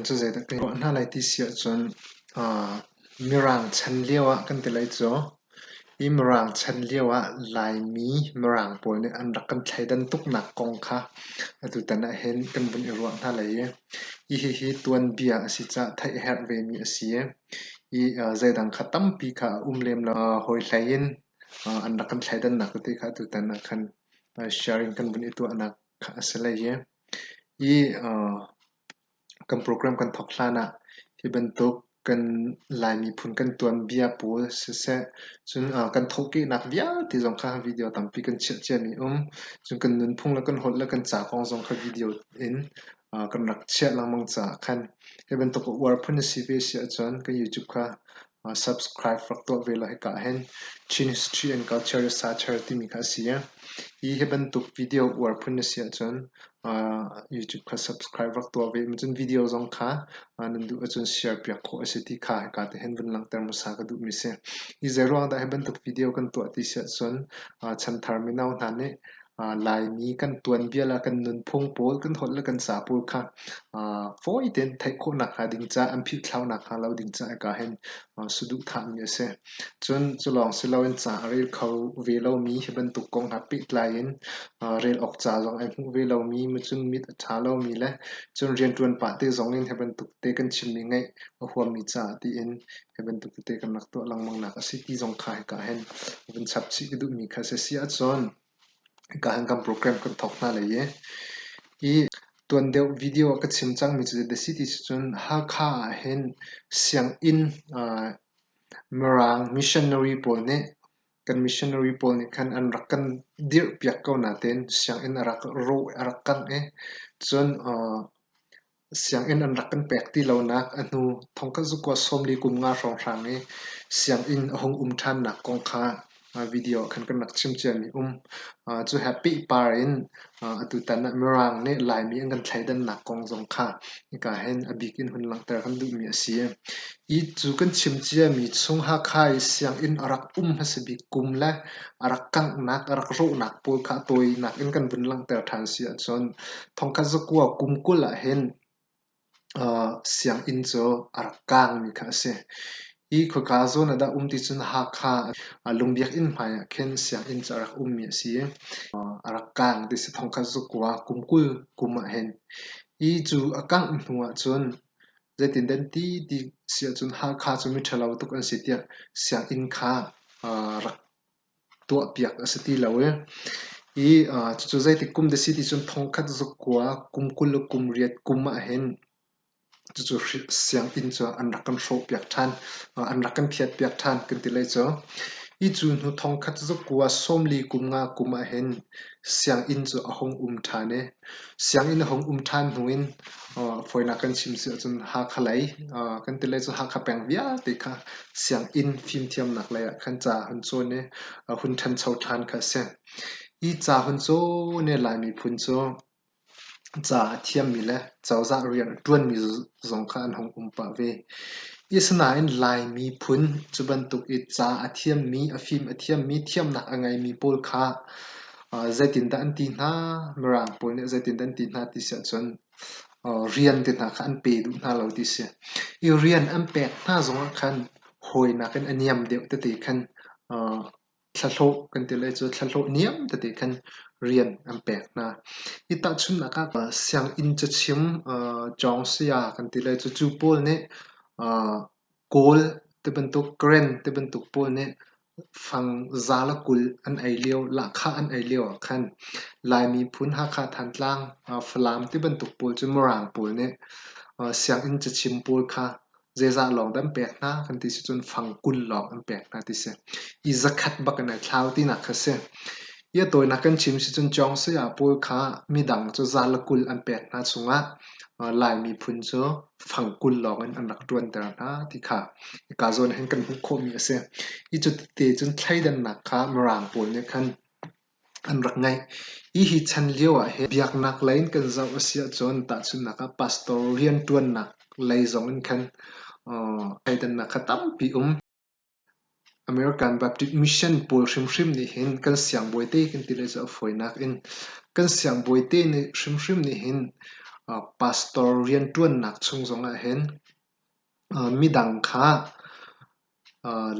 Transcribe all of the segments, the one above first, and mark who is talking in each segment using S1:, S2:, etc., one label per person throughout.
S1: Tutan cu zeidah kan ruah hna lai ti si ahcun Mirang chan lio ah kan ti lai cu. Hi Mirang chan lio ah Laimi Mirang pawl nih an rak kan thleidan tuknak kong kha atutan ahhin kan vun i ruah hna lai i hi hihi tuanbia a si caah theih a herh vemi a si i zeidang kha tampi kha a um lem lo. Hawi hlei in an rak kan thleidannak tete kha atutan ah khan sharing kan vun i tuahnak kha a si lai i hi kan program kan thawk hlan ah hi bantuk kan Lai miphun kan tuanbia pawl siseh, cun kan thawhkehnak vialte zong kha video tampi kan chiah ciami um. Cun kan nunphung le kan holh le kan ca kong zong kha video in kan rak chiah lengmang caah khan hi bantuk a uar phun a si ve si ahcun kan YouTube kha subscribe rak tuah ve law hika ah hin Chin History and Culture Researcher timi kha a si i hi bantuk video uar phun na si ahcun YouTube kha subscribe rak tuah ve. Cun video zong kha nan duh ahcun share piak khawh a si ti kha hika te hin vun langhter hmasa ka duhmi si. Hi zeiruang dah hi bantuk video kan tuah ti si ahcun chanthar mino hna nih Laimi kan tuanbia le kan nunphung pawl, kan holh le kan ca pawl kha fawi tein theih khawh nakhnga ding caah, an philhthlau nakhnga lo ding caah hika hin saduhthahmi a si. Cun cu lawng si loin ca a rel kho ve lomi hi bantuk kong he pehtlai in rel awk ca zong ai hmuh ve lomi, cun mit a ṭha lomi le cun rianṭuan pah te zong in hi bantuk te kan chimmi ngaih a huammi caah tiin hi bantuk tete kan rak tuah lengmang nak a si ti zong kha hika hin vun chap chih ka duhmi kha a si. Si ahcun hika hin kan program kan thawk hna lai i hi tuan deuh video ah ka chim cangmi cu zeidah a si ti si cun Hakha ah hin sianginn Mirang missionary pawl nih kan missionary pawl nih khan an rak kan dirhpiak ko nain sianginn a rak rawh a rak kangh i cun sianginn an rak kan pek ti lonak a hnu thongkhat zakua 40 kum nga hrawnghrang i sianginn a hung um ṭhannak kong kha video ah khan kan rak chim ciami um. Cu he pehpar in atutan ah Mirang nih Laimi an kan thleidannak kong zong kha hika hin a bik in hun langhter kan duhmi a si. Hi cu kan chim ciami chung Hakha i sianginn a rak um hmasa bik kum le a rak kanghnak, a rak rawhnak pawl kha a tawinak in kan vun langhter ṭhan si ahcun thongkhat zakua kum 20 ah hin sianginn cu a rak kaangmi kha a si. Hi khuaka zawn ah dah um ti cun Hakha Lungbiakinn hmai ah khin sianginn cu a rak ummi a si i a rak kaang ti si thongkhat zakua kum 20 kum ah hin. Hi cu a kangh hnu ahcun zeitindah an ti ti si ahcun Hakha cu miṭhalo tuk an si tiah sianginn kha rak tuahpiak a si ti lo i hi cucu zeitik kum dah si ti cun thongkhat zakua kum 20 le kum riat kum ahhin cucu sianginn cu an rak kan hrawhpiak ṭhan, an rak kan phiatpiak ṭhan kan ti lai cu. Hi cu hnu thongkhat zakua 40 kum nga kum ahhin sianginn cu a hung um ṭhan i sianginn a hung um ṭhan hnu in fawinak kan chim si ahcun Hakha lei kan ti lai cu Hakha peng vialte kha sianginn fimthiamnak lei ah khan ca hun cawn i hun ṭhancho ṭhan kha a si. Hi ca hun cawn i Lai miphun cu ca a thiammi le cozah rian a ṭuanmi zong kha an hung um pah ve. Asinain Lai miphun cu bantuk i ca a thiammi, a fim a thiammi, thiamnak a ngeimi pawl kha zeitindah an ti hna? Mirang pawl nih zeitindah an ti hna ti si ahcun rian te hna kha an pe duh hna lo ti si. I rian an pek hna zongah khan hawi nakin a niam deuh tete khan thlahlawh kan ti lai cu thlahlawh niam tete khan rian an pek hna. Hi tahchunhnak ah sianginn cachim cawng saya kan ti lai cu cu pawl nih Kawl tibantuk Karen tibantuk pawl nih fang za le 20 an ei lio, lahkhah an ei lio ah khan Lai miphun Hakha Thantlang, Falam tibantuk pawl cu Mirang pawl nih sianginn cachim pawl kha zeizah lawng dah an pek hna kan ti si cun fang 20 lawng an pek hna ti si. I zakhat bak in ai thlau tinak kha si. Hi a tawinak kan chim si cun Cawng saya pawl kha midang cu za le 20 an pek hna chungah Lai miphun cu fang 20 lawng in an rak ṭuanter hna ti kha hika zawn hin kan hmuh khawhmi a si. Hi cuti cun thleidannak kha Mirang pawl nih khan an rak ngeih. Hihi chan lio ah hin biaknak lei in kan zoh a si ahcun tahchunhnak ah pastor rianṭuannak lei zong in khan thleidannak kha tampi um. American Baptist Mission pawl hrimhrim nih hin kan siangbawi te kan ti lai cu a fawinak in kan siangbawi te nih hrimhrim nih hin. Pastor rianṭuannak chung zongah hin midang kha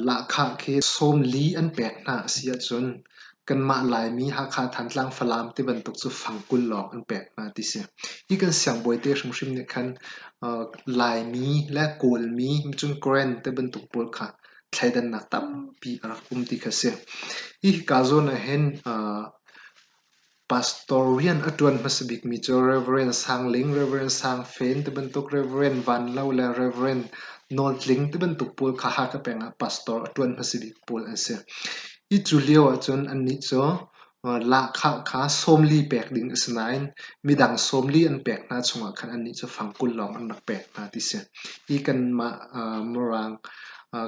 S1: Lahkhah khi 40 an pek hna a si ahcun kanmah Laimi Hakha, Thantlang, Falam tibantuk cu fang 20 lawng an pek hna ti si. Hi kan siangbawi te hrimhrim nih khan Laimi le Kawlmi cun Karen tibantuk pawl kha thleidannak tampi a rak um ti kha a si. Hi hika zawn ah hin Pastor rian a ṭuan hmasa bikmi cu Rev. Sang Ling, Rev. Sang Fen tibantuk, Rev. Van Lo le Rev. Nawl Tling tibantuk pawl kha Hakha peng ah pastor a ṭuan hmasa bik pawl an si. Hi cu lio ahcun annih cu lahkhah kha 40 pek ding a si nain midang 40 an pek hna chungah khan annih cu fang 20 lawng an rak pek hna ti si. Hi kanmah Mirang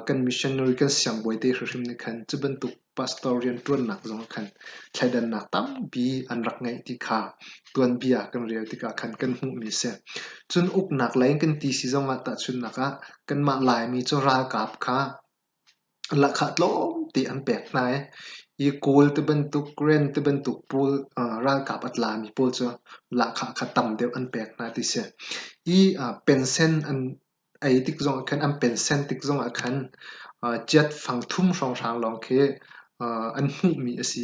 S1: kan missionary kan siangbawi te hrimhrim nih khan cu bantuk pastor rianṭuannak zong ah khan thleidannak tampi an rak ngeih ti kha tuanbia kan rel tikah khan kan hmuhmi a si. Cun uknak lei in kan ti si zongah tahchunhnak ah kanmah Laimi cu ralkap kha lahkhah tlawmte an pek hna i hi Kawl ti bantuk, Karen ti bantuk pawl ralkap a tlami pawl cu lahkhah kha tam deuh an pek hna ti si. Hi pensen an ei tik zongah khan an pensen tik zongah khan chiat fang thum hrawnghrang lawng khi an hmuhmi a si.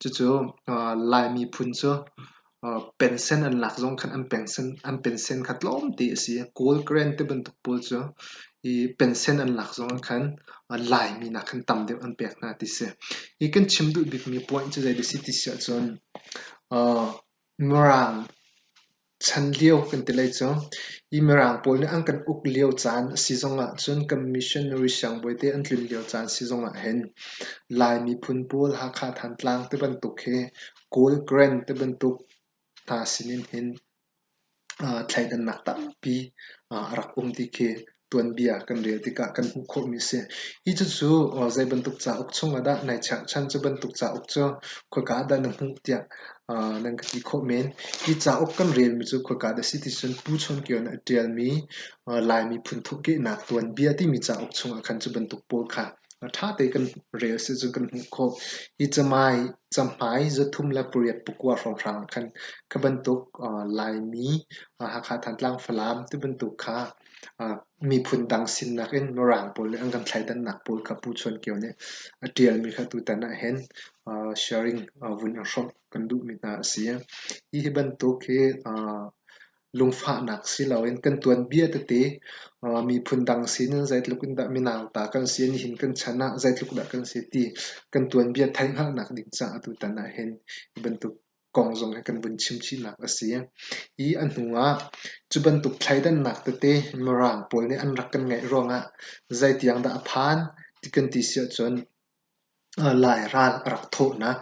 S1: Cucu Lai miphun cu pensen an lak zong khan an pensen kha tlawmte a si. Kawl Karen ti bantuk pawl cu hi pensen an lak zongah khan Laimi nakkhan tam deuh an pek hna ti si. Hi kan chim duh bikmi point cu zei dah a si ti si ahcun Mirang Chan lio kan ti lai cu. Hi Mirang pawl nih an kan uk lio caan a si zongah cun kan missionary siangbawi te an tlun lio caan si zongah hin Lai miphun pawl Hakha Thantlang tibantuk hi Kawl Karen tibantuk hna sinin hin thleidannak tampi a rak um ti khi tuanbia kan rel tikah kan hmuh khawhmi a si. Hi cucu zei bantuk cauk chungah dah nai cherhchan, cu bantuk cauk cu khoika ah dah na hmuh tiah nan ka ti khawh men. Hi cauk kan relmi cu khoika dah a si ti cun Pu Chawn Kio nih a ṭialmi Lai miphun thawhkehnak tuanbia timi cauk chungah khan cu bantuk pawl kha ṭha tein kan rel si cun kan hmuh khawh. Hi camai, cahmai 308 pakua hrawnghrang ah khan kha bantuk Laimi Hakha, Thantlang, Falam ti bantuk kha miphun dang sinnak in Mirang pawl nih an kan thleidannak pawl kha Pu Chawn Kio nih a ṭialmi kha tutan ah hin sharing vun in hrawmh kan duhmi hna a si. Hi bantuk hi lungfahnak si loin kan tuanbia tete miphun dang sinin zeitluk in dah minauta kan si, nihin kan chan ah zeitluk dah kan si ti kan tuanbia theihhngalhnak ding caah tutan ah hin hi bantuk kong zong hi kan vun chim chihnak a si. Hi a hnu ah cu bantuk thleidannak tete Mirang pawl nih an rak kan ngeih ruangah zeitiang dah a phan ti kan ti si ahcun Lai ral a rak thawhnak,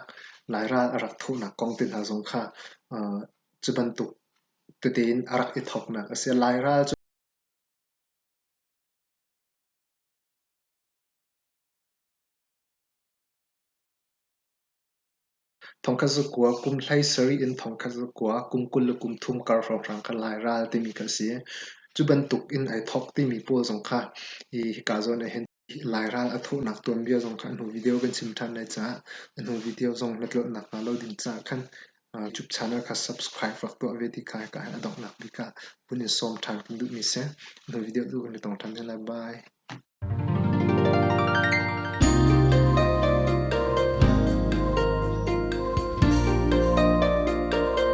S1: Lai ral a rak thawhnak kong te hna zong kha cu bantuk tete in a rak i thawknak a si. Lai ral cu Thongkhat zakua kum 17 in thongkhat zakua kum 23 kar hrawnghrang kha Lai ral timi kha a si. Cu bantuk in ai thawk timi pawl zong kha hi hika zawn ah hin Lai ral a thawhnak tuanbia zong kha a hnu video kan chim ṭhan lai caah a hnu video zong na tlolh nakhnga lo ding caah khan YouTube channel kha subscribe rak tuah ve ti kha hika hin a donghnak bik ah vun in sawm ṭhan kan duhmi si. A hnu video tu kan i tong ṭhan te lai. Bye.